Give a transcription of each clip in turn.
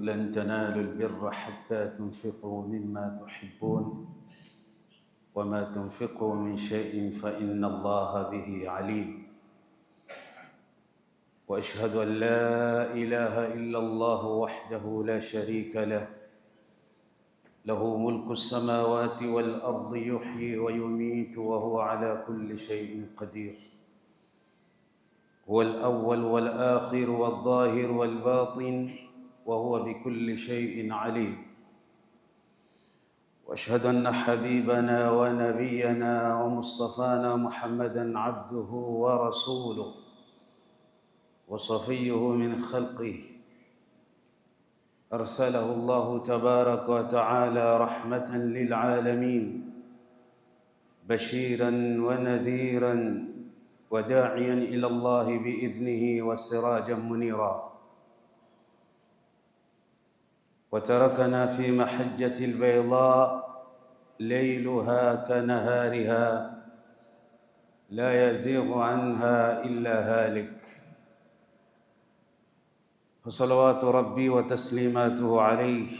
لن تنالوا البر حتى تنفقوا مما تحبون وما تنفقوا من شيء فإن الله به عليم. وأشهد أن لا إله إلا الله وحده لا شريك له، له ملك السماوات والأرض يحيي ويميت وهو على كل شيء قدير. هو الأول والآخر والظاهر والباطن وهو بكل شيء عليم. واشهد ان حبيبنا ونبينا ومصطفانا محمدا عبده ورسوله وصفيه من خلقه، ارسله الله تبارك وتعالى رحمه للعالمين، بشيرا ونذيرا وداعيا الى الله باذنه وسراجا منيرا. وتركنا في محجه البيضاء ليلها كنهارها لا يزيغ عنها الا هالك. فصلوات ربي وتسليماته عليه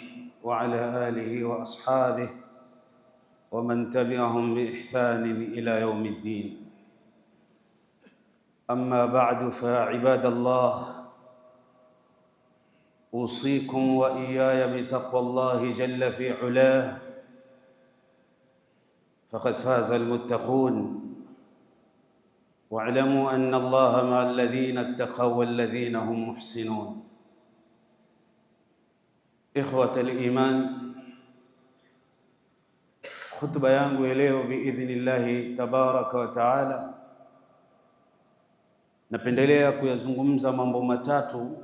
وعلى اله واصحابه ومن تبعهم باحسان الى يوم الدين. اما بعد، فعباد الله، اوصيكم واياي بتقوى الله جل في علاه، فقد فاز المتقون. واعلموا ان الله مع الذين اتقوا والذين هم محسنون. إخوة الإيمان، khutba yangu ya leo biidhnillahi tabaraka wa taala, napendelea kuyazungumza mambo matatu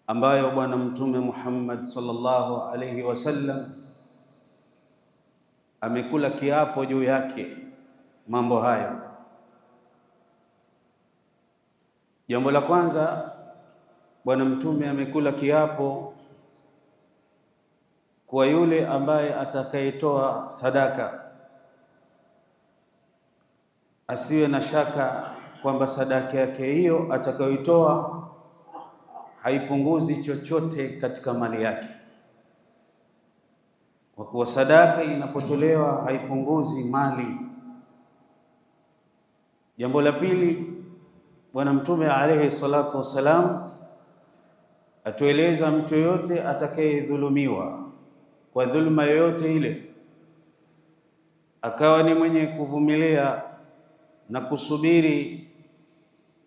ambayo Bwana Mtume Muhammad sallallahu alayhi wasallam amekula kiapo juu yake. Mambo hayo, jambo la kwanza, Bwana Mtume amekula kiapo kwa yule ambaye atakayetoa sadaka asiwe na shaka kwamba sadaka yake hiyo atakayoitoa haipunguzi chochote katika mali yake, kwa kuwa sadaka inapotolewa haipunguzi mali. Jambo la pili, Bwana Mtume alayhi salatu wassalam atueleza mtu yoyote atakayedhulumiwa kwa dhulma yoyote ile, akawa ni mwenye kuvumilia na kusubiri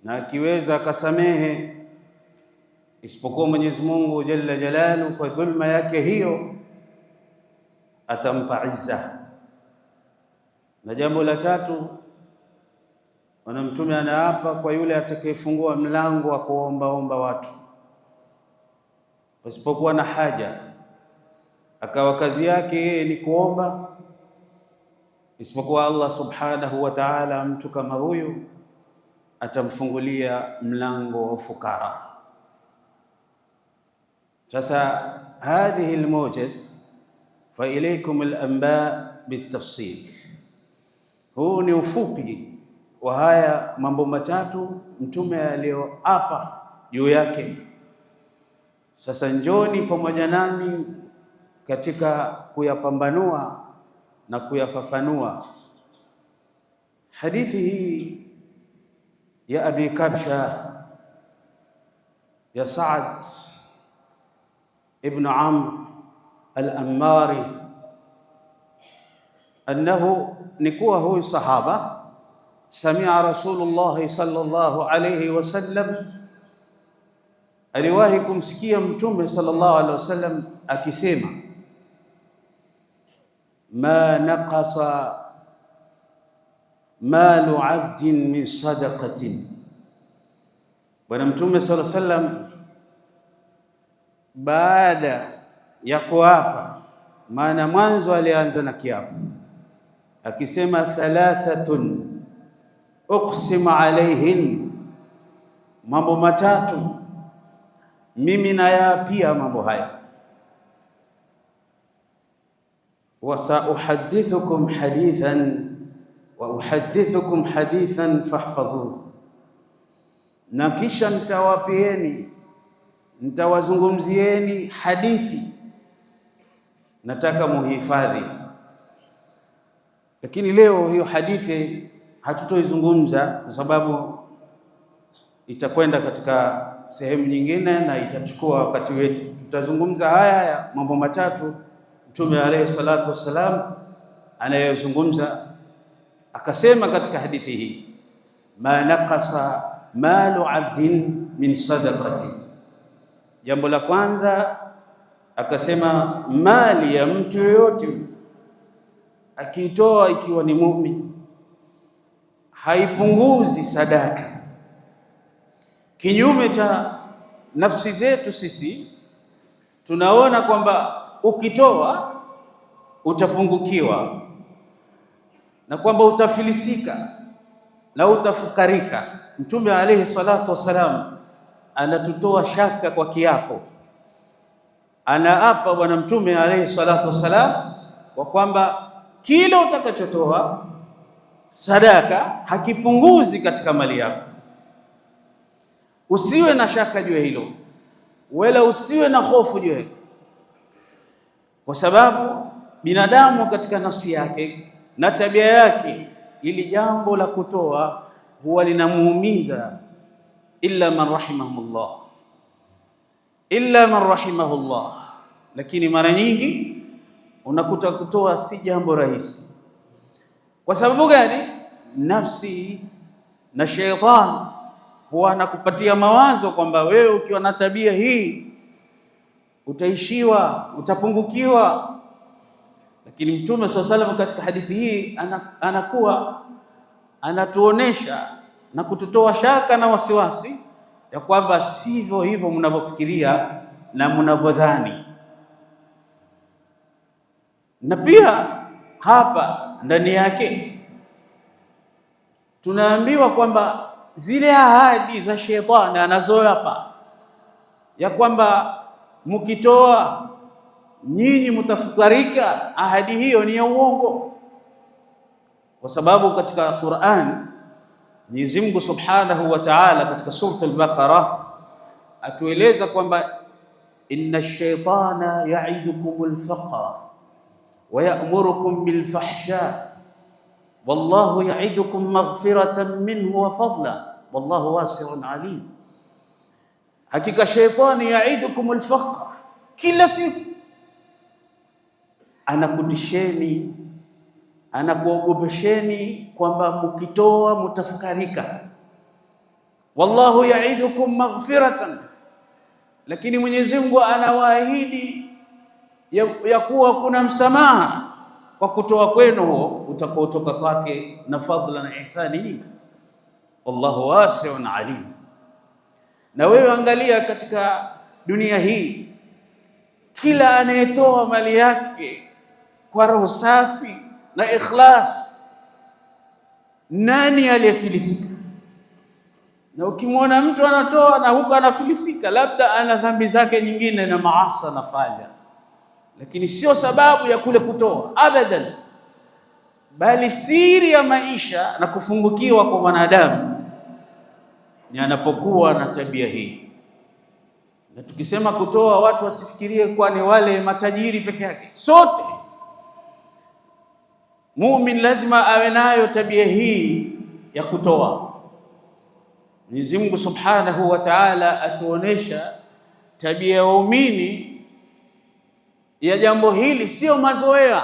na akiweza akasamehe, isipokuwa Mwenyezi Mungu jalla jalalu kwa dhulma yake hiyo atampa izza. Na jambo la tatu, Bwana Mtume anaapa kwa yule atakayefungua mlango wa kuombaomba watu pasipokuwa na haja, akawa kazi yake yeye ni kuomba, isipokuwa Allah subhanahu wa ta'ala, mtu kama huyu atamfungulia mlango wa ufukara. Sasa hadhihi almujiz fa ilaykum alanba bitafsil, huu ni ufupi wa haya mambo matatu Mtume aliyoapa juu yake. Sasa njoni pamoja nami katika kuyapambanua na kuyafafanua. Hadithi hii ya Abi Kabsha ya Saad ibn Amr al-Ammari, annahu, ni kuwa huyu sahaba samia Rasulullahi sallallahu alayhi wasallam, aliwahi kumsikia Mtume sallallahu alayhi wasallam akisema, ma naqasa malu abdin min sadaqatin. Bwana Mtume sallallahu alayhi wasallam baada ya kuapa, maana mwanzo alianza na kiapo akisema thalathatun uqsimu alaihin, mambo matatu mimi nayaapia mambo haya. Wa sauhadithukum hadithan wa uhadithukum hadithan fahfadhuhu, na kisha nitawapieni Nitawazungumzieni hadithi, nataka muhifadhi, lakini leo hiyo hadithi hatutoizungumza kwa sababu itakwenda katika sehemu nyingine na itachukua wakati wetu. Tutazungumza haya ya mambo matatu Mtume alayhi salatu wassalam anayozungumza, akasema katika hadithi hii, ma naqasa malu abdin min sadaqati. Jambo la kwanza akasema, mali ya mtu yoyote akiitoa ikiwa ni muumini haipunguzi sadaka. Kinyume cha nafsi zetu sisi tunaona kwamba ukitoa utapungukiwa na kwamba utafilisika na utafukarika. Mtume alayhi salatu wassalam anatutoa shaka kwa kiapo, anaapa Bwana Mtume alayhi salatu wassalam kwa kwamba kile utakachotoa sadaka hakipunguzi katika mali yako. Usiwe na shaka juu ya hilo, wala usiwe na hofu juu ya hilo, kwa sababu binadamu katika nafsi yake na tabia yake, ili jambo la kutoa huwa linamuumiza, illa man rahimahullah, illa man rahimahullah. Lakini mara nyingi unakuta kutoa si jambo rahisi. Kwa sababu gani? Nafsi na sheitani huwa anakupatia mawazo kwamba wewe ukiwa na tabia hii utaishiwa, utapungukiwa. Lakini Mtume swalla salam katika hadithi hii anakuwa anatuonesha na kututoa shaka na wasiwasi ya kwamba sivyo hivyo mnavyofikiria na mnavyodhani. Na pia hapa ndani yake tunaambiwa kwamba zile ahadi za shetani anazoyapa ya kwamba mkitoa nyinyi mtafukarika, ahadi hiyo ni ya uongo, kwa sababu katika Qur'an Mwenyezi Mungu Subhanahu wa Ta'ala katika Sura al-Baqara atueleza kwamba inna ash-shaytana ya'idukum al-faqra wa ya'murukum bil-fahsha wallahu ya'idukum maghfiratan minhu wa fadla wallahu wasi'un alim. Hakika shaytani ya'idukum al-faqra, kila siku anakutisheni, anakuogopesheni kwamba mkitoa mutafukarika. Wallahu ya'idukum maghfiratan, lakini Mwenyezi Mungu anawaahidi ya kuwa kuna msamaha kwa kutoa kwenu huo utakaotoka kwake na fadhila na ihsani nyingi. Wallahu wasi'un alim. Na wewe angalia katika dunia hii, kila anayetoa mali yake kwa roho safi na ikhlas, nani aliyefilisika? Na ukimwona mtu anatoa na huko anafilisika, labda ana dhambi zake nyingine na maasi anafanya, lakini sio sababu ya kule kutoa abadan, bali siri ya maisha na kufungukiwa kwa mwanadamu ni anapokuwa na tabia hii. Na tukisema kutoa, watu wasifikirie kwa ni wale matajiri peke yake. Sote muumini lazima awe nayo tabia hii ya kutoa. Mwenyezi Mungu Subhanahu wa Ta'ala atuonesha tabia ya waumini ya jambo hili, sio mazoea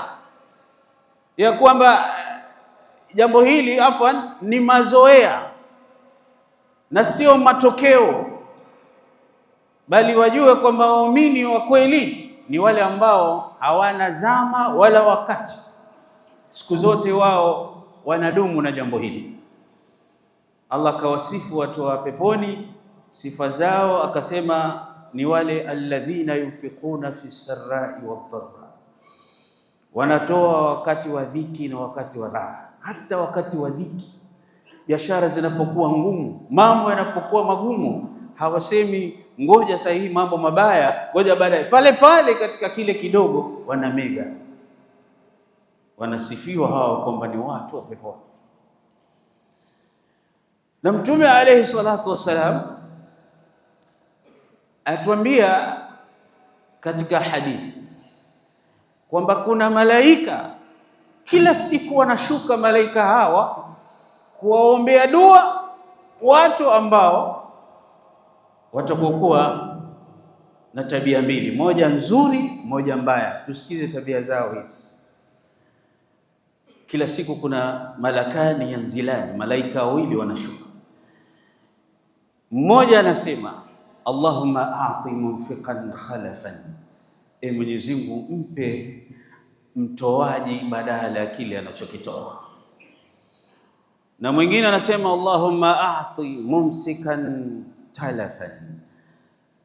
ya kwamba jambo hili afwan, ni mazoea na sio matokeo, bali wajue kwamba waumini wa kweli ni wale ambao hawana zama wala wakati, siku zote wao wanadumu na jambo hili. Allah akawasifu watu wa peponi sifa zao, akasema ni wale alladhina yunfiquna fi sarrai wadharra, wanatoa wakati wa dhiki na wakati wa raha. Hata wakati wa dhiki, biashara zinapokuwa ngumu, mambo yanapokuwa magumu, hawasemi ngoja sasa hii mambo mabaya, ngoja baadaye. Pale pale katika kile kidogo wanamega. Wanasifiwa hao kwamba ni watu wa peponi. Na Mtume alayhi salatu wassalam Atuambia katika hadithi kwamba kuna malaika kila siku wanashuka malaika hawa kuwaombea dua watu ambao watakokuwa na tabia mbili, moja nzuri, moja mbaya. Tusikize tabia zao hizi. Kila siku kuna malakani yanzilani, malaika wawili wanashuka. Mmoja anasema Allahumma a'ti munfiqan khalafan, e Mwenyezi Mungu mpe mtoaji badala ya kile anachokitoa. Na mwingine anasema Allahumma a'ti mumsikan talafan,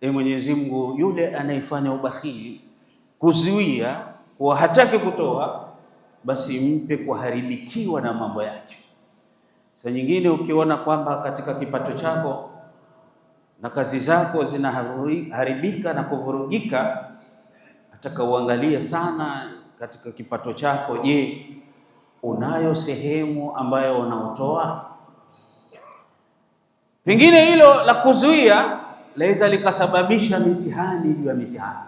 e Mwenyezi Mungu yule anayefanya ubakhili, kuzuia kuwa hataki kutoa, basi mpe kuharibikiwa na mambo yake. Saa nyingine ukiona kwamba katika kipato chako na kazi zako zinaharibika na kuvurugika, nataka uangalie sana katika kipato chako. Je, unayo sehemu ambayo unaotoa? Pengine hilo la kuzuia laweza likasababisha mitihani juu ya mitihani.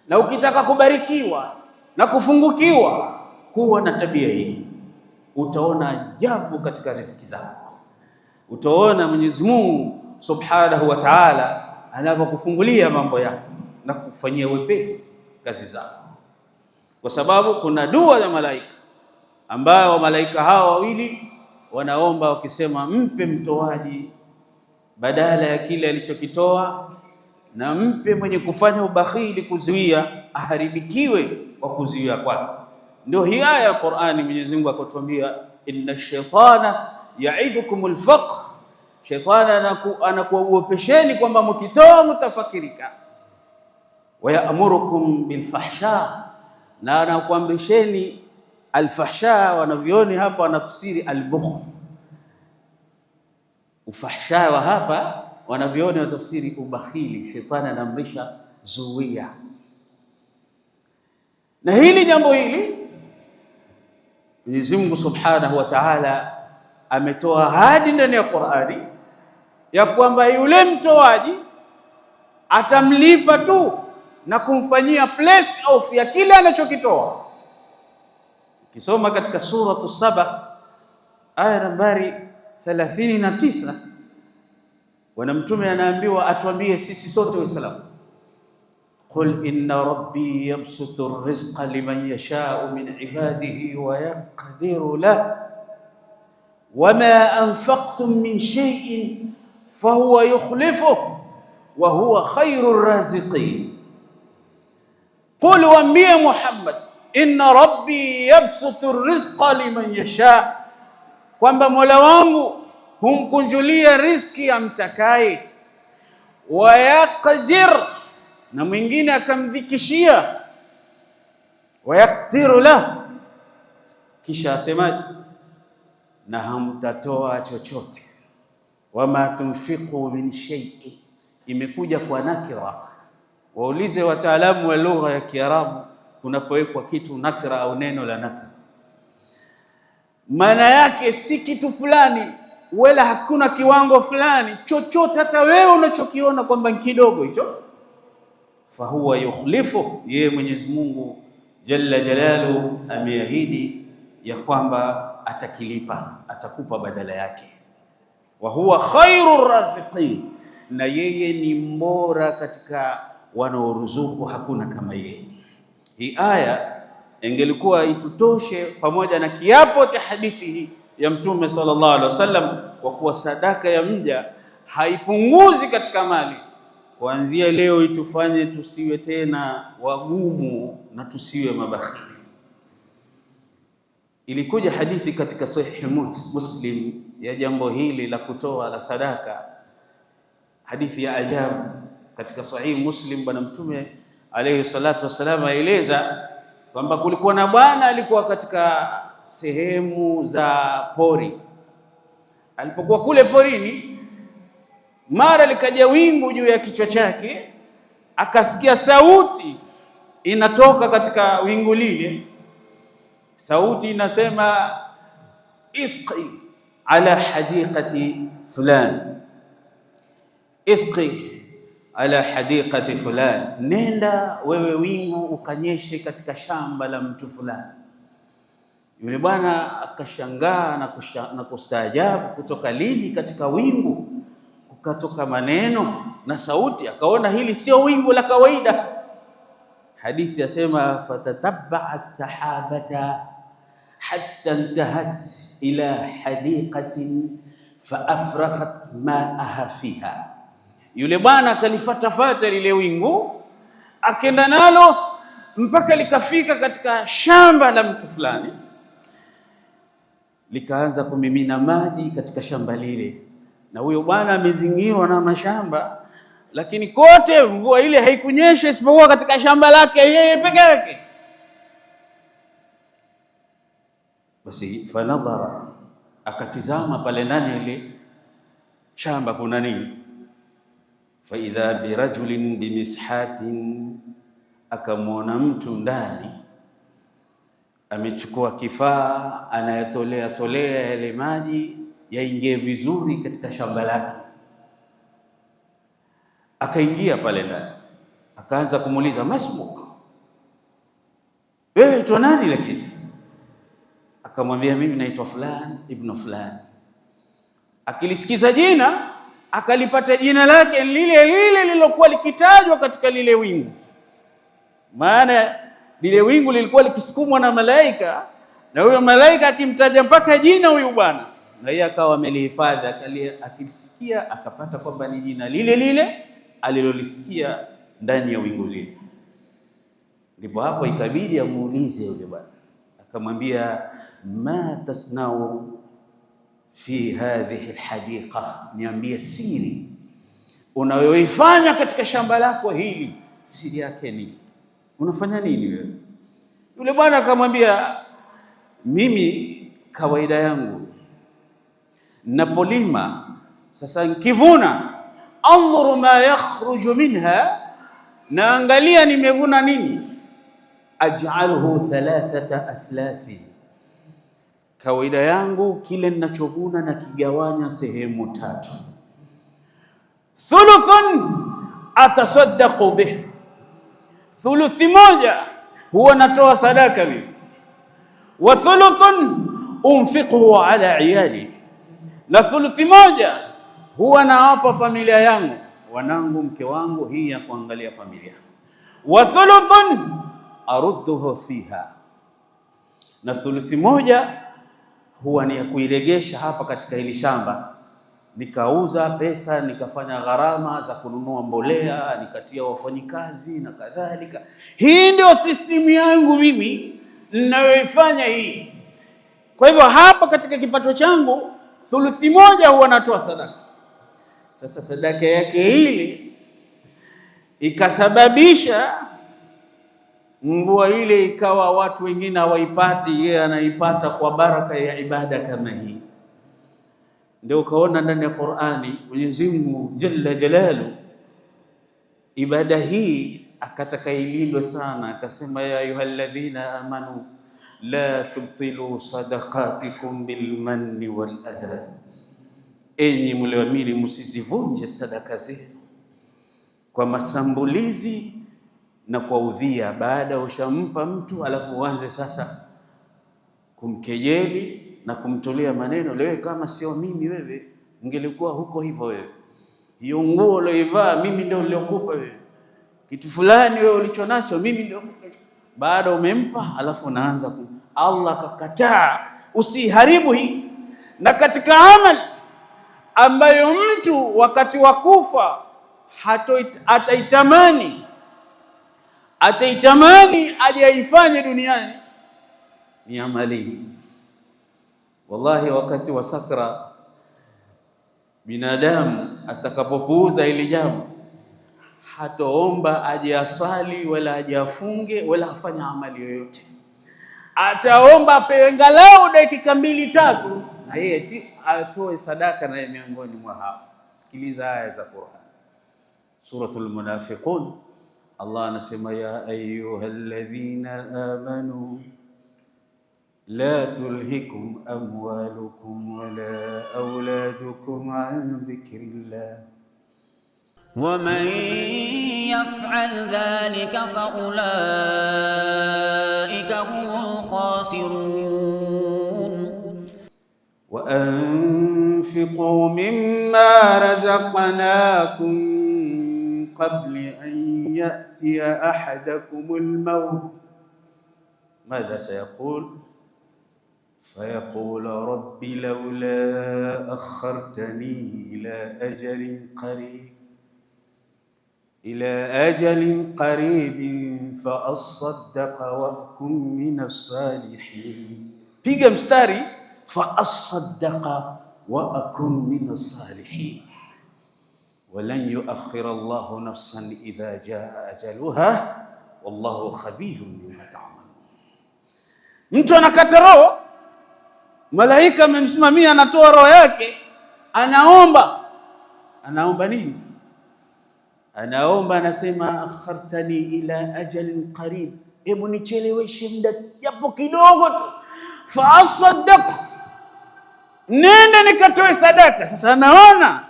Na ukitaka kubarikiwa na kufungukiwa, kuwa na tabia hii, utaona ajabu katika riziki zako. Utaona Mwenyezi Mungu Subhanahu wa Ta'ala anavyokufungulia mambo yako na kufanyia wepesi kazi zako, kwa sababu kuna dua ya malaika ambayo malaika hawa wawili wanaomba wakisema, mpe mtoaji badala ya kile alichokitoa, na mpe mwenye kufanya ubakhili kuzuia aharibikiwe kwa kuzuia kwake. Ndio hii aya ya Qur'ani, Mwenyezi Mungu akatuambia, inna shaitana ya'idukumul faqr, shaitani anakuogopesheni kwamba mkitoa mtafakirika. Wayamurukum bilfahsha, na anakuamrisheni alfahsha. Wanavyoni hapa wanatafsiri albukhl, ufahsha wa hapa wanavyoni watafsiri ubakhili. Shetani anaamrisha zuia. Na hili jambo hili Mwenyezi Mungu Subhanahu wa Ta'ala ametoa ahadi ndani ya Qur'ani ya kwamba yule mtoaji atamlipa tu na kumfanyia place off ya kile anachokitoa. Ukisoma katika suratu Saba aya nambari 39, Bwana Mtume anaambiwa atuambie sisi sote Waislamu, qul inna rabbi yabsutu rizqa liman yashau min ibadihi wa yaqdiru lahu wama anfaqtum min shay'in fahuwa yukhlifuhu wa huwa khairu raziqin. Qul, waambie Muhammad, inna rabbi yabsutu rizqa liman yasha, kwamba Mola wangu humkunjulia riziki amtakaye, wa yaqdir, na mwingine akamdhikishia, wa yaqdiru lah, kisha asemaje? Na hamtatoa chochote, wama tunfiqu min shay'in, imekuja kwa nakira. Waulize wataalamu wa lugha ya Kiarabu, kunapowekwa kitu nakira au neno la nakira, maana yake si kitu fulani wala hakuna kiwango fulani chochote, hata wewe unachokiona kwamba ni kidogo hicho, fahuwa yukhlifu, yeye Mwenyezi Mungu jalla jalalu ameahidi ya kwamba atakilipa, atakupa badala yake. Wa huwa khairu raziqin, na yeye ni mbora katika wanaoruzuku, hakuna kama yeye. Hii aya ingelikuwa itutoshe pamoja na kiapo cha hadithi hii ya Mtume sallallahu alaihi wasallam, kwa kuwa sadaka ya mja haipunguzi katika mali. Kuanzia leo itufanye tusiwe tena wagumu na tusiwe mabakhili. Ilikuja hadithi katika Sahihi Muslim ya jambo hili la kutoa la sadaka, hadithi ya ajabu katika Sahihi Muslim. Bwana Mtume alayhi salatu wassalam aeleza kwamba kulikuwa na bwana alikuwa katika sehemu za pori. Alipokuwa kule porini, mara likaja wingu juu ya kichwa chake, akasikia sauti inatoka katika wingu lile. Sauti inasema isqi ala hadiqati fulan, isqi, ala hadiqati fulani, nenda wewe wingu ukanyeshe katika shamba la mtu fulani. Yule bwana akashangaa na kustaajabu, kutoka lini katika wingu kukatoka maneno na sauti? Akaona hili sio wingu la kawaida. Hadithi yasema fatatabaa sahabata hatta intahat ila hadiqatin faafraghat maaha fiha. Yule bwana akalifatafata lile wingu akenda nalo mpaka likafika katika shamba la mtu fulani, likaanza kumimina maji katika shamba lile, na huyo bwana amezingirwa na mashamba, lakini kote mvua ile haikunyesha isipokuwa katika shamba lake yeye peke yake. Basi fanadhara, akatizama pale ndani ile shamba kuna nini. Fa idha birajulin bimishatin, akamwona mtu ndani amechukua kifaa anayatolea tolea yale maji yaingie vizuri katika shamba lake. Akaingia pale ndani akaanza kumuuliza, masmuk, wewe itwa nani? Lakini akamwambia mimi naitwa fulani ibnu fulani. Akilisikiza jina akalipata jina lake lile lile lililokuwa likitajwa katika lile wingu, maana lile wingu lilikuwa likisukumwa na malaika, na huyo malaika akimtaja mpaka jina huyu bwana, na yeye akawa amelihifadhi, akilisikia akapata kwamba ni jina lile lile alilolisikia ndani ya wingu lile. Ndipo hapo ikabidi amuulize yule bwana, akamwambia ma tasnau fi hadhihi alhadiqa, niambie siri unayoifanya katika shamba lako hili, siri yake ni unafanya nini wewe? Yule bwana akamwambia, mimi kawaida yangu napolima sasa, nkivuna, andhuru ma yakhruju minha, naangalia nimevuna nini, aj'alhu thalathata athlathi, kawaida yangu kile ninachovuna nakigawanya sehemu tatu. Thuluthun atasaddaqu bih, thuluthi moja huwa natoa sadaka mimi, wa thuluthun unfiquhu ala iyali, na thuluthi moja huwa nawapa familia yangu, wanangu, mke wangu, hii ya kuangalia familia. Wa thuluthun arudduhu fiha, na thuluthi moja huwa ni ya kuiregesha hapa katika hili shamba, nikauza pesa, nikafanya gharama za kununua mbolea, nikatia wafanyikazi na kadhalika. Hii ndio system yangu mimi ninayoifanya hii. Kwa hivyo hapa katika kipato changu thuluthi moja huwa natoa sadaka. Sasa sadaka yake ile ikasababisha mvua ile ikawa watu wengine hawaipati, yeye anaipata kwa baraka ya ibada kama hii. Ndio ukaona ndani ya Qur'ani Mwenyezi Mungu Jalla Jalalu ibada hii akataka ilindwe sana, akasema ya ayyuhalladhina amanu la tubtilu sadaqatikum bilmanni wal adha, enyi mlioamini msizivunje sadaka zenu kwa masambulizi na kwa udhia. Baada ushampa mtu alafu uanze sasa kumkejeli na kumtolea maneno, leo kama sio mimi wewe ungelikuwa huko hivyo, wewe hiyo nguo ulioivaa mimi ndio niliokupa wewe, kitu fulani wewe ulicho nacho mimi ndio. Baada umempa alafu unaanza ku Allah akakataa usiharibu hii. Na katika amali ambayo mtu wakati wa kufa ataitamani ataitamani aje aifanye duniani ni amali hii. Wallahi, wakati wa sakra binadamu atakapopuuza hili jambo, hatoomba aje aswali wala aje afunge wala afanye amali yoyote. Ataomba apewe angalau dakika mbili tatu, na yeye atoe sadaka, naye miongoni mwa hao. Sikiliza aya za Qur'an, Suratul Munafiqun, Allah anasema ya ayyuhalladhina amanu la tulhikum amwalukum wala auladukum an dhikrillah. ومن يفعل ذلك فأولئك هم الخاسرون. وأنفقوا مما رزقناكم قبل أن يأتي أحدكم الموت ماذا سيقول؟ فيقول رب لولا أخرتني إلى أجل قريب إلى أجل قريب فأصدق وأكن من الصالحين. Piga mstari, faasaddaqa wa akun min as-salihin. Walan yuakhira Allahu nafsan idha jaa ajaluha wallahu khabirun bima ta'malun. Mtu anakata roho, malaika amemsimamia, anatoa roho yake, anaomba. Anaomba nini? Anaomba, anasema akhartani ila ajalin qarib, hebu nicheleweshe muda japo kidogo tu, faasaddaq, nende nikatoe sadaka. Sasa anaona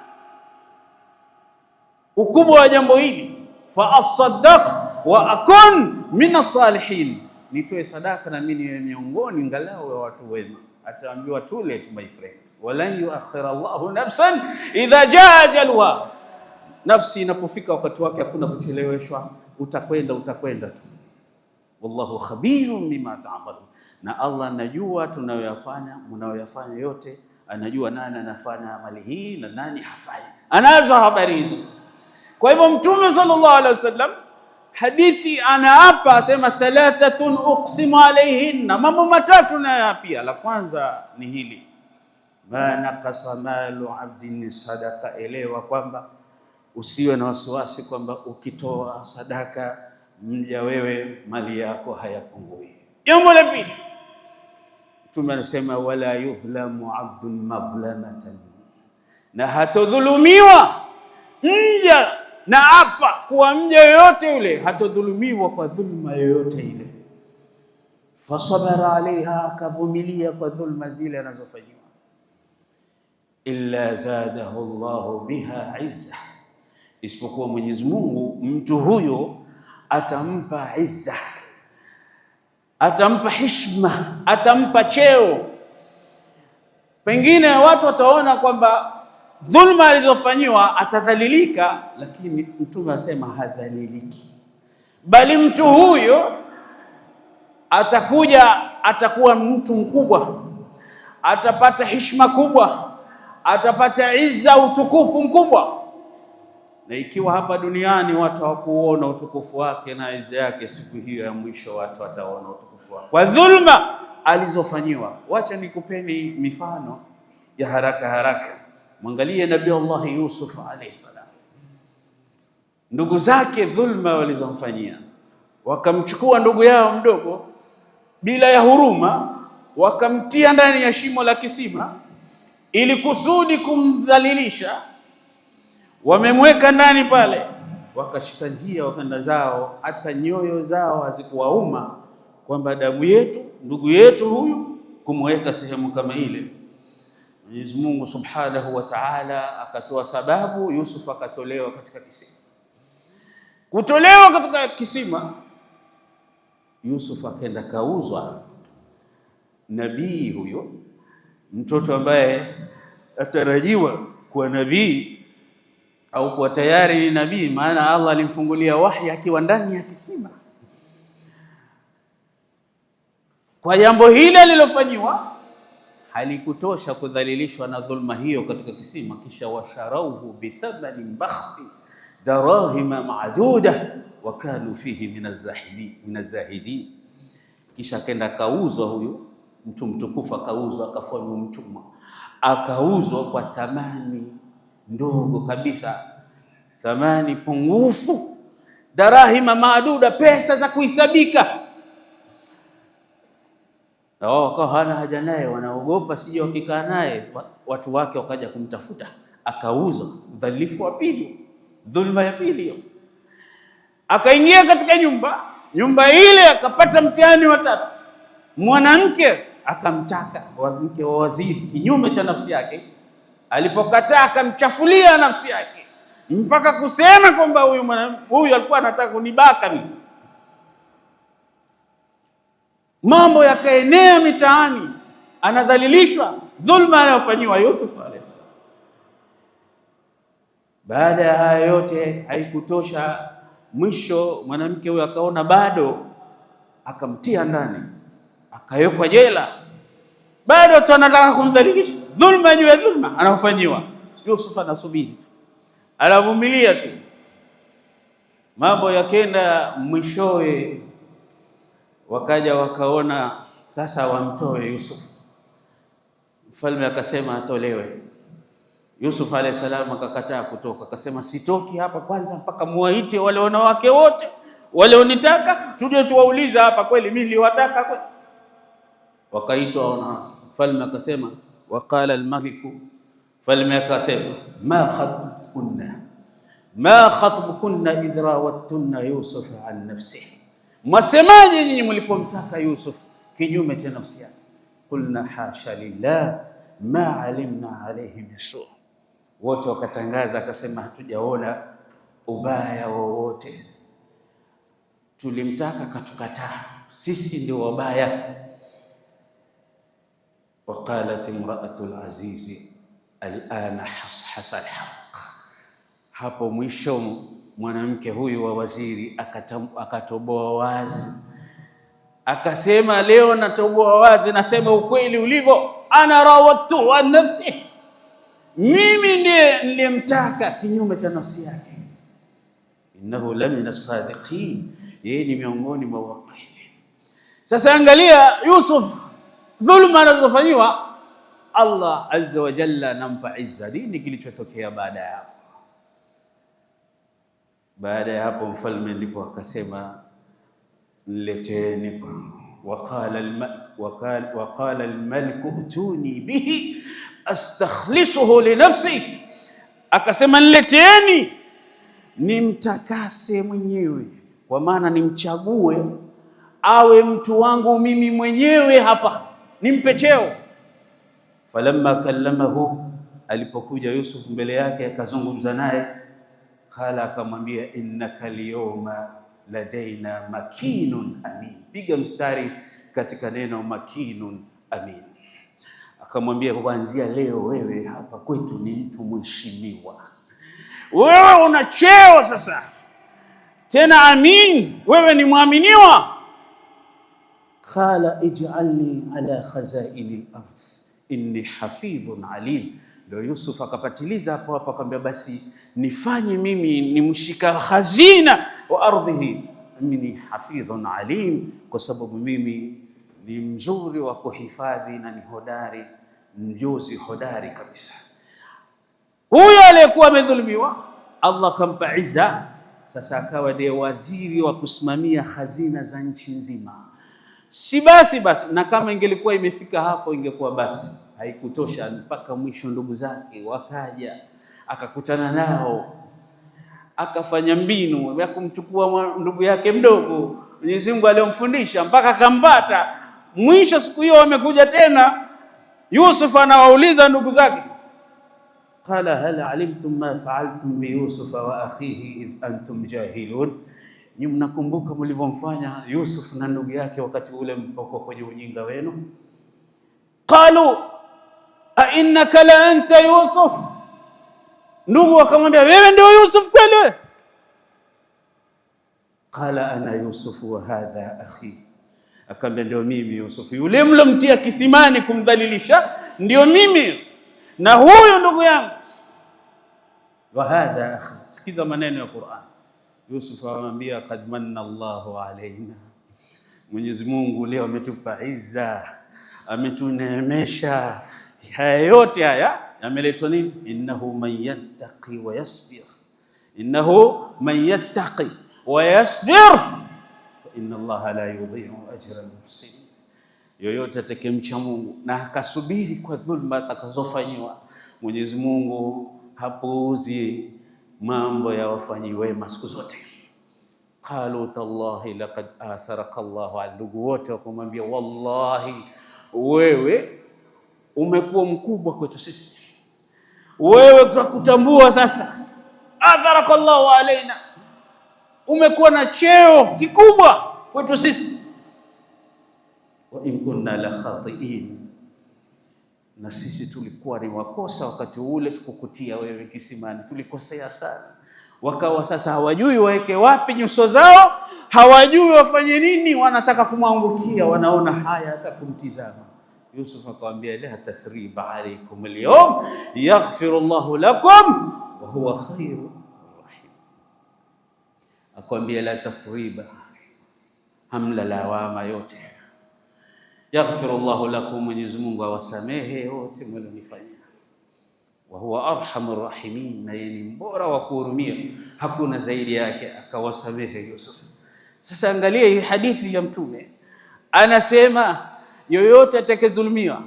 ukubwa wa jambo hili, faasaddaq wa akun min as-salihin, nitoe sadaka na mimi niwe miongoni ngalau wa watu wema. Ataambiwa too late my friend, walan yuakhira Allahu nafsan idha jaa ajaluha. Nafsi inapofika wakati wake hakuna kucheleweshwa, utakwenda utakwenda tu. Wallahu khabirun bima ta'malun, na Allah anajua tunayoyafanya, mnayoyafanya yote, anajua nani anafanya amali hii na nani hafanyi, anazo habari hizo. Kwa hivyo Mtume sallallahu alaihi wasallam hadithi anaapa, asema thalathatun uqsimu alaihinna, mambo matatu nayaapia. La kwanza ni hili, ma naqasa malu abdin sadaqa. Elewa kwamba usiwe na wasiwasi kwamba ukitoa sadaka mja wewe mali yako hayapungui. Jambo la pili, Mtume anasema wala yudhlamu abdun madhlamatan, na hatodhulumiwa mja, na hapa kuwa mja yoyote yule hatodhulumiwa kwa dhulma yoyote ile. Fasabara alaiha, akavumilia kwa dhulma zile anazofanyiwa, illa zadahu Allahu biha izza, isipokuwa Mwenyezi Mungu mtu huyo atampa izza, atampa hishma, atampa cheo. Pengine watu wataona kwamba dhulma alizofanyiwa atadhalilika, lakini Mtume asema hadhaliliki, bali mtu huyo atakuja, atakuwa mtu mkubwa, atapata hishma kubwa, atapata izza, utukufu mkubwa. Na ikiwa hapa duniani watu hawakuona utukufu wake na izza yake, siku hiyo ya mwisho watu wataona utukufu wake kwa dhulma alizofanyiwa. Wacha nikupeni mifano ya haraka haraka. Mwangalie Nabii Allah Yusuf alayhi salam, ndugu zake dhulma walizomfanyia, wakamchukua ndugu yao mdogo bila ya huruma, wakamtia ndani ya shimo la kisima ili kusudi kumdhalilisha. Wamemweka ndani pale, wakashika njia wakaenda zao, hata nyoyo zao hazikuwauma kwamba damu yetu ndugu yetu huyu kumweka sehemu kama ile. Mwenyezi Mungu Subhanahu wa Ta'ala akatoa sababu, Yusuf akatolewa katika kisima. Kutolewa katika kisima, Yusuf akaenda kauzwa. Nabii huyo, mtoto ambaye atarajiwa kuwa nabii au kuwa tayari ni nabii, maana Allah alimfungulia wahi akiwa ndani ya kisima. Kwa jambo hili alilofanyiwa halikutosha kudhalilishwa na dhulma hiyo katika kisima, kisha washarauhu bithamanin bakhsi darahima maduda wa kanu fihi min azahidin. Kisha akaenda akauzwa huyu mtu mtukufu, akauzwa akafanywa mtumwa, akauzwa kwa thamani ndogo kabisa, thamani pungufu, darahima maaduda, pesa za kuhisabika. Na wao wakawa hawana haja naye, wanaogopa sije wakikaa naye watu wake wakaja kumtafuta, akauzwa. Udhalilifu wa pili, dhulma ya pili hiyo. Akaingia katika nyumba ile akapata mtihani wa tatu. Mwanamke akamtaka, mke wa waziri, kinyume cha nafsi yake. Alipokataa akamchafulia nafsi yake, mpaka kusema kwamba huyu huyu alikuwa anataka kunibaka mimi. Mambo yakaenea mitaani, anadhalilishwa, dhulma anayofanyiwa Yusuf alayhi salam. Baada ya haya yote haikutosha, mwisho mwanamke huyu akaona bado, akamtia ndani, akawekwa jela. Bado tu anataka kumdhalilisha, dhulma juu ya dhulma anayofanyiwa Yusuf. Anasubiri tu, anavumilia tu, mambo yakenda. Mwishowe wakaja wakaona sasa wamtoe Yusuf. Mfalme akasema atolewe. Yusuf alayhi salam akakataa kutoka, akasema sitoki hapa kwanza mpaka muwaite wale wanawake wote walionitaka, tuje tuwauliza hapa, kweli mimi niliwataka kweli? Wakaitwa wanawake. Mfalme akasema, waqala almaliku, mfalme akasema, ma khatbukunna ma khatbukunna idh rawattunna Yusuf an nafsihi, mwasemaje nyinyi mlipomtaka Yusuf kinyume cha nafsi yake? Qulna hasha lillah ma alimna alayhi min su. Wote wakatangaza, akasema hatujaona ubaya wowote, tulimtaka katukataa, sisi ndio wabaya. Waqalat imraatu alazizi alana hashasa alhaq. Hapo mwisho mwanamke huyu wa waziri akatoboa wazi, akasema leo natoboa wazi, nasema ukweli ulivyo, ana rawattu an nafsi, mimi ndiye niliyemtaka kinyume cha nafsi yake. Innahu la min as-sadiqin, yeye ni miongoni mwa wakweli. Sasa angalia Yusuf, dhulma anazofanyiwa, Allah azza wa jalla anampa izza. Nini kilichotokea baada ya hapo? Baada ya hapo mfalme ndipo akasema nileteni kwangu. Waqala almaliku utuni bihi astakhlisuhu linafsi, akasema nileteni nimtakase mwenyewe, kwa maana nimchague awe mtu wangu mimi mwenyewe hapa, nimpe cheo. Falamma kallamahu, alipokuja Yusuf mbele yake akazungumza naye, qala, akamwambia innaka alyawma ladaina makinun amin. Piga mstari katika neno makinun amin. Akamwambia kuanzia leo wewe hapa kwetu ni mtu mheshimiwa, wewe una cheo sasa, tena amin, wewe ni mwaminiwa. Qala ij'alni ala khazaini al-ardh inni hafidhun alim. Ndio Yusuf akapatiliza hapo hapo, akamwambia basi nifanye mimi ni mshika hazina wa ardhihi, inni hafidhun alim, kwa sababu mimi ni mzuri wa kuhifadhi na ni hodari, mjuzi hodari kabisa. Huyo aliyekuwa amedhulumiwa Allah akampa izza, sasa akawa ndiye waziri wa kusimamia hazina za nchi nzima. Si basi basi, na kama ingelikuwa imefika hapo ingekuwa basi, haikutosha. Mpaka mwisho ndugu zake wakaja, akakutana nao, akafanya mbinu ya kumchukua ndugu yake mdogo Mwenyezi Mungu aliyomfundisha mpaka akampata. Mwisho siku hiyo wamekuja tena, Yusuf anawauliza ndugu zake, qala hal alimtum ma faaltum bi Yusufa wa akhihi idh antum jahilun, ni mnakumbuka mlivyomfanya Yusuf na ndugu yake wakati ule mlipokuwa kwenye ujinga wenu? Qalu a innaka la anta Yusuf, ndugu wakamwambia wewe ndio Yusuf kweli wewe? Qala ana Yusuf wa hadha akhi, akamwambia ndio mimi Yusuf, yule mlomtia kisimani kumdhalilisha ndio mimi na huyu ndugu yangu. Wa hadha akhi, sikiza maneno ya Qur'an. Yusuf akamwambia qad manna Allahu alaina, Mwenyezi Mungu leo ametupa izza, ametuneemesha. Haya yote haya yameletwa nini? Innahu man yattaqi wa yasbir, innahu man yattaqi wa yasbir fa inna Allaha la yudhi'u ajra al-muhsinin, yoyote atakayemcha Mungu na akasubiri kwa dhulma atakazofanyiwa, Mwenyezi Mungu hapuuzi mambo ya wafanyi wema siku zote. Qalu tallahi laqad atharaka Allahu, ndugu wote wakamwambia, wallahi wewe umekuwa mkubwa kwetu sisi, wewe tutakutambua sasa. Atharaka Allahu alaina, umekuwa na cheo kikubwa kwetu sisi. Wa in kunna la khatiin, na sisi tulikuwa ni wakosa wakati ule tukukutia wewe kisimani, tulikosea sana. Wakawa sasa hawajui waweke wapi nyuso zao, hawajui wafanye nini, wanataka kumwangukia, wanaona haya hata kumtizama. Yusuf akamwambia, la tathriba alaykum alyawm yaghfiru Allahu lakum wa huwa khairur rahim. Akamwambia la tathriba, hamla lawama yote, yaghfiru Allahu lakum, Mwenyezi Mungu awasamehe wote mlionifanyia, wa huwa arhamur rahimin, na yeye ni mbora wa kuhurumia, hakuna zaidi yake. Akawasamehe Yusuf. Sasa angalia hii hadithi ya Mtume, anasema yoyote atakayedhulumiwa,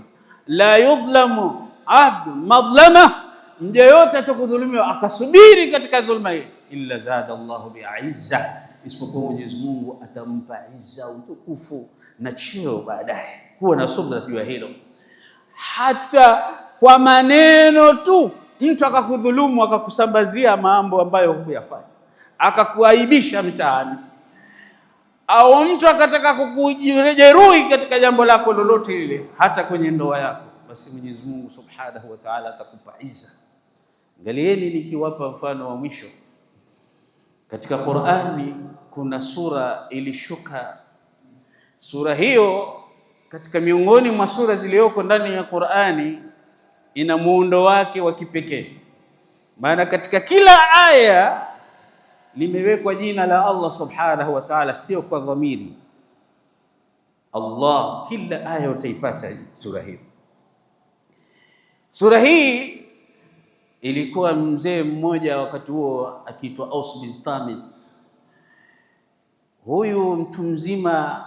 la yudhlamu abdu madhlama, mja yoyote atakudhulumiwa akasubiri katika dhulma hii, illa zada Allahu biizza, isipokuwa Mwenyezi Mungu atampa izza, utukufu na cheo baadaye. Kuwa na subra juu ya hilo. Hata kwa maneno tu mtu akakudhulumu akakusambazia mambo ambayo hukuyafanya, akakuaibisha mtaani, au mtu akataka kukujeruhi katika jambo lako lolote lile, hata kwenye ndoa yako, basi Mwenyezi Mungu Subhanahu wa Ta'ala atakupa izza. Angalieni, nikiwapa mfano wa mwisho katika Qur'ani, kuna sura ilishuka. Sura hiyo katika miongoni mwa sura zilizoko ndani ya Qur'ani ina muundo wake wa kipekee, maana katika kila aya limewekwa jina la Allah Subhanahu wa Ta'ala, sio kwa dhamiri Allah. Kila aya utaipata sura hii. Sura hii ilikuwa mzee mmoja wakati huo akiitwa Aus bin Thamit. Huyu mtu mzima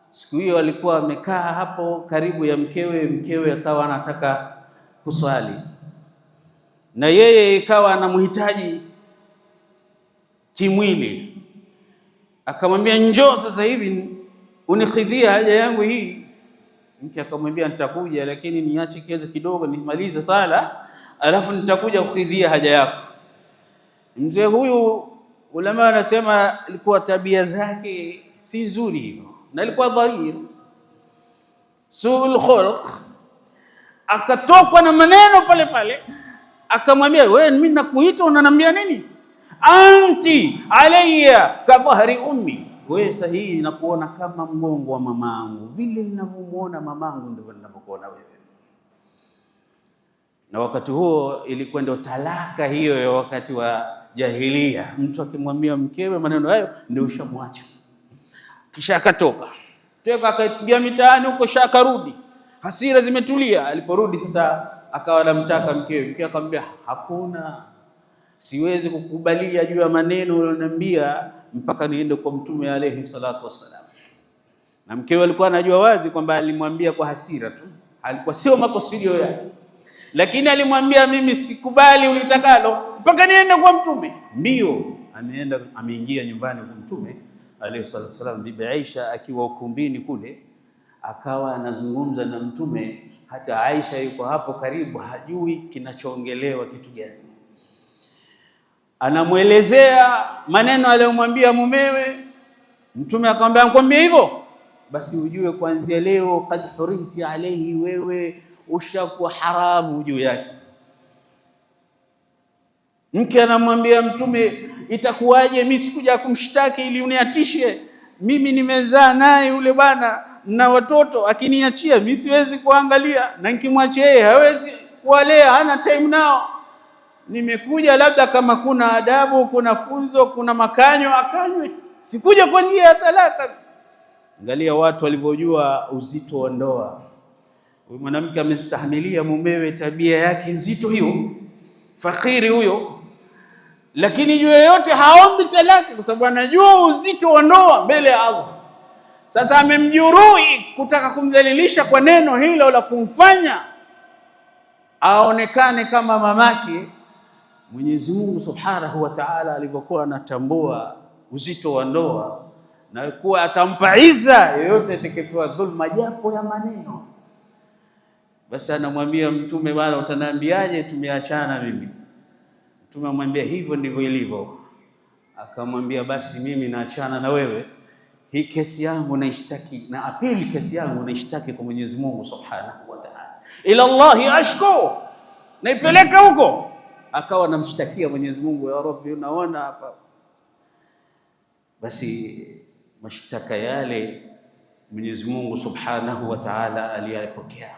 siku hiyo alikuwa amekaa hapo karibu ya mkewe, mkewe akawa anataka kuswali na yeye ikawa anamhitaji kimwili, akamwambia njoo sasa hivi unikhidhia haja yangu hii. Mke akamwambia nitakuja, lakini niache kiasi kidogo nimalize sala, alafu nitakuja kukhidhia haja yako. Mzee huyu ulama anasema alikuwa tabia zake si nzuri hivyo, na alikuwa dharir suul khuluq. Akatokwa na maneno pale pale, akamwambia wewe, mimi nakuita unaniambia nini? Anti alayya ka dhahri ummi, wewe sahihi nakuona kama mgongo wa mamangu, vile ninavyomuona mamangu ndivyo ninavyokuona wewe. Na wakati huo ilikuwa ndio talaka hiyo ya wakati wa jahilia, mtu akimwambia mkewe maneno hayo ndio ushamwacha. Kisha akatoka teka akapiga mitaani huko, shakarudi, hasira zimetulia. Aliporudi sasa akawa anamtaka mkewe, mkewe akamwambia hakuna, siwezi kukubalia juu ya maneno ulioniambia mpaka niende kwa Mtume alayhi salatu wassalam. Na mkewe alikuwa anajua wazi kwamba alimwambia kwa hasira tu, alikuwa sio makusudio yake, lakini alimwambia mimi sikubali ulitakalo mpaka niende kwa Mtume. Ndio ameenda, ameingia nyumbani kwa Mtume alayhi salatu wassalam, Bibi Aisha akiwa ukumbini kule, akawa anazungumza na Mtume. Hata Aisha yuko hapo karibu, hajui kinachoongelewa kitu gani. Anamwelezea maneno aliyomwambia mumewe. Mtume akamwambia, nikwambia hivyo basi ujue kuanzia leo, kad hurimti alayhi, wewe ushakuwa haramu juu yake. Mke anamwambia Mtume, itakuwaje mimi sikuja kumshtaki ili uniatishe? Mimi nimezaa naye yule bwana na watoto, akiniachia mimi siwezi kuangalia, na nikimwachia yeye hawezi kuwalea, hana time nao. Nimekuja labda kama kuna adabu, kuna funzo, kuna makanyo, akanywe. Sikuja kwa nia ya talaka. Angalia watu walivyojua uzito wa ndoa. Huyu mwanamke amestahimilia mumewe tabia yake nzito hiyo, fakiri huyo, lakini juu yoyote haombi talaka kwa sababu anajua uzito wa ndoa mbele ya Allah. Sasa amemjeruhi kutaka kumdhalilisha kwa neno hilo la kumfanya aonekane kama mamake. Mwenyezi Mungu Subhanahu wa Ta'ala alivyokuwa anatambua uzito wa ndoa na kuwa atampa iza yoyote atakayepewa dhulma japo ya maneno, basi anamwambia Mtume, bwana, utaniambiaje tumeachana mimi? Mtume amwambia hivyo ndivyo ilivyo. Akamwambia basi mimi naachana na wewe, hii kesi yangu naishtaki na apili, kesi yangu naishtaki kwa Mwenyezi Mungu Subhanahu wa Ta'ala, ila Allahi ashku, naipeleka huko. Akawa namshtakia Mwenyezi Mungu, ya Rabbi, unaona hapa. Basi mashtaka yale Mwenyezi Mungu Subhanahu wa Ta'ala aliyapokea.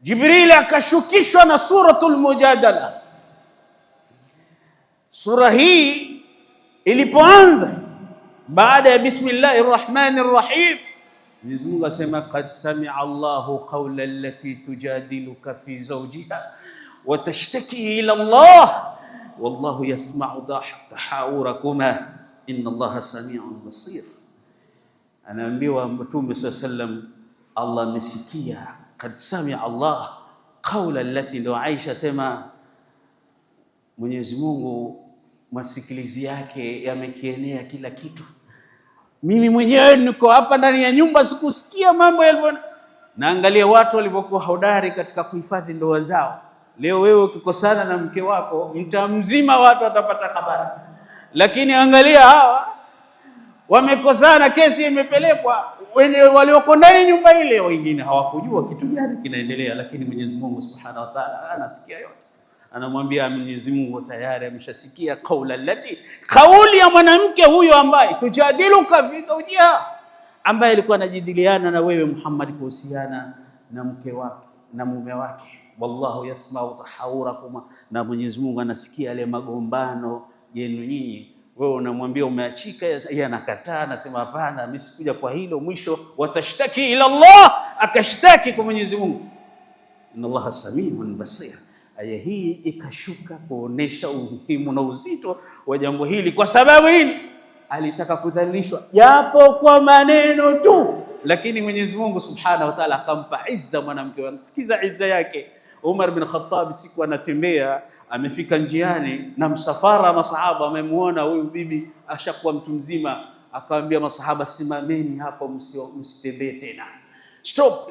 Jibril akashukishwa na Suratul Mujadala. Sura hii ilipoanza baada ya bismillahir rahmanir rahim, Mwenyezi Mungu asema qad samia Allahu qawla allati tujadiluka fi zawjiha wa tashtaki ila Allah wallahu yasma'u tahawurakuma inna Allaha samiun basir. Anaambiwa Mtume sallallahu alayhi wasallam, Allah amesikia, qad samia Allah qawla allati, ndio Aisha sema Mwenyezi Mungu masikilizi yake yamekienea kila kitu. Mimi mwenyewe niko hapa ndani ya nyumba sikusikia mambo yalivyo. Naangalia watu walivyokuwa hodari katika kuhifadhi ndoa zao. Leo wewe ukikosana na mke wako, mtaa mzima watu watapata habari, lakini angalia hawa wamekosana, kesi imepelekwa, wenye walioko ndani nyumba ile wengine hawakujua kitu gani kinaendelea, lakini Mwenyezi Mungu Subhanahu wa Ta'ala anasikia yote. Anamwambia Mwenyezi Mungu tayari ameshasikia kaula lati, kauli ya mwanamke huyo ambaye tujadiluka fi zawjiha, ambaye alikuwa anajadiliana na wewe Muhammad kuhusiana na mke wake na mume wake. Wallahu yasmau tahawurakuma, na Mwenyezi Mungu anasikia yale magombano yenu nyinyi. Wewe unamwambia umeachika, yeye anakataa, anasema hapana, mimi sikuja kwa hilo. Mwisho watashtaki ila Allah, akashtaki kwa Mwenyezi Mungu, inna Allaha samiun basir. Aya hii ikashuka kuonesha umuhimu na uzito wa jambo hili. Kwa sababu nini? Alitaka kudhalilishwa japo kwa maneno tu, lakini Mwenyezi Mungu Subhanahu wa Ta'ala akampa izza mwanamke. Sikiza izza yake. Umar bin Khattab siku anatembea, amefika njiani na msafara masahaba, amemuona huyu bibi ashakuwa mtu mzima, akawaambia masahaba, simameni hapo, msitembee tena, stop.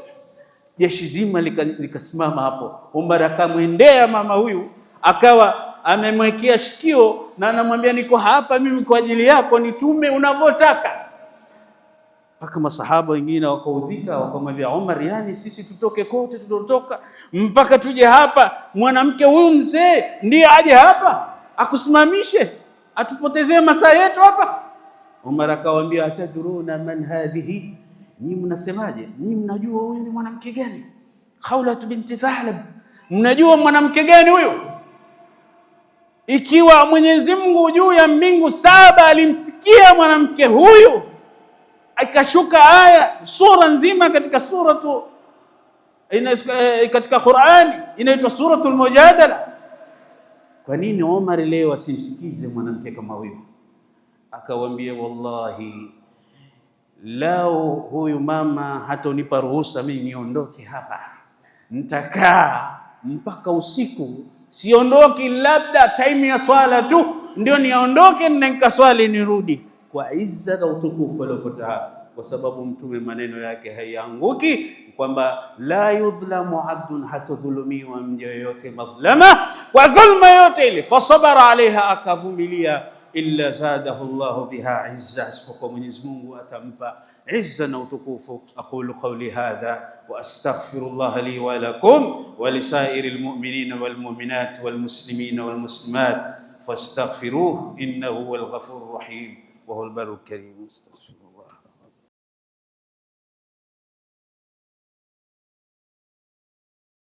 Jeshi zima likasimama hapo. Umar akamwendea mama huyu, akawa amemwekea shikio na anamwambia, niko hapa mimi kwa ajili yako, nitume unavyotaka. Mpaka masahaba wengine wakaudhika, wakamwambia Umar, yani sisi tutoke kote tutotoka mpaka tuje hapa, mwanamke huyu mzee ndiye aje hapa akusimamishe atupotezee masaa yetu hapa? Umar akawaambia, atadruna man hadhihi, nyinyi mnasemaje? Nyinyi mnajua huyu ni mwanamke gani? Khawlat binti Thalab, mnajua mwanamke gani huyu? Ikiwa Mwenyezi Mungu juu ya mbingu saba alimsikia mwanamke huyu, akashuka aya sura nzima katika suratu katika Qur'ani inaitwa Suratul Mujadala. Kwa nini Omar leo asimsikize mwanamke kama huyu? Akawaambia, wallahi lao huyu mama hatonipa ruhusa mimi niondoke hapa, nitakaa mpaka usiku, siondoki, labda time ya swala tu ndio niondoke, nikaswali nirudi, kwa izza na utukufu aliopata hapa, kwa sababu Mtume maneno yake haianguki, kwamba la yudhlamu abdun, hatadhulumiwa mja yoyote madhlama, kwa dhulma yote ile, fasabara alaiha, akavumilia, illa zadahu Allahu biha izza, isipokuwa Mwenyezi Mungu atampa izza na utukufu. Aqulu qawli hadha wa astaghfirullah li wa lakum wa lisairil mu'minina wal mu'minat wal muslimina wal muslimat fastaghfiruhu innahu huwal ghafurur rahim wa huwal barrul karim. Astaghfirullah.